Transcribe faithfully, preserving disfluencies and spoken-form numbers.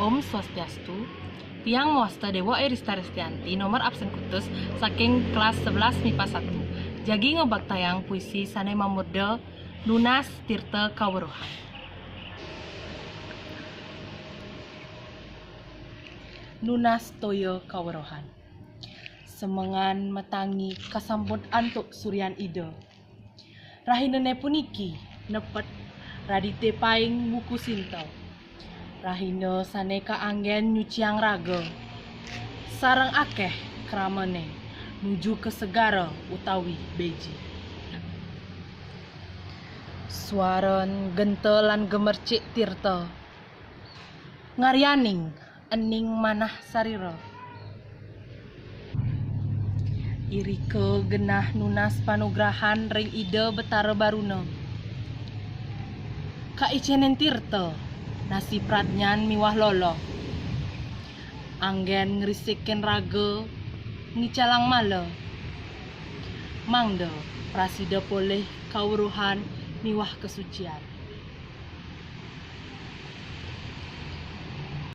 Om Swastiastu. Tiang mawasta Dewa Erista Restianti, nomor absen kutus, saking kelas sebelas mipa satu. Jagi ngabaktayang puisi sane mamurda Nunas Tirta Kaweruhan. Nunas Toya Kaweruhan. Semengan matangi kasambut antuk suryan Ida. Rahinane puniki nepet Radite Paing Wuku Sinta. Rahina sane kaanggen nyuciang raga, sareng akeh kramane nuju ka segara utawi beji. Swaran genta lan gemercik tirta, ngaryaning ening manah sarira. Irika genah nunas panugrahan ring Ida Betara Baruna. Kaicenen tirta, nasi pradnyan miwah lolo. Anggen ngrisikin raga, ngicalang mala. Mangda prasida polih kaweruhan miwah kasucian.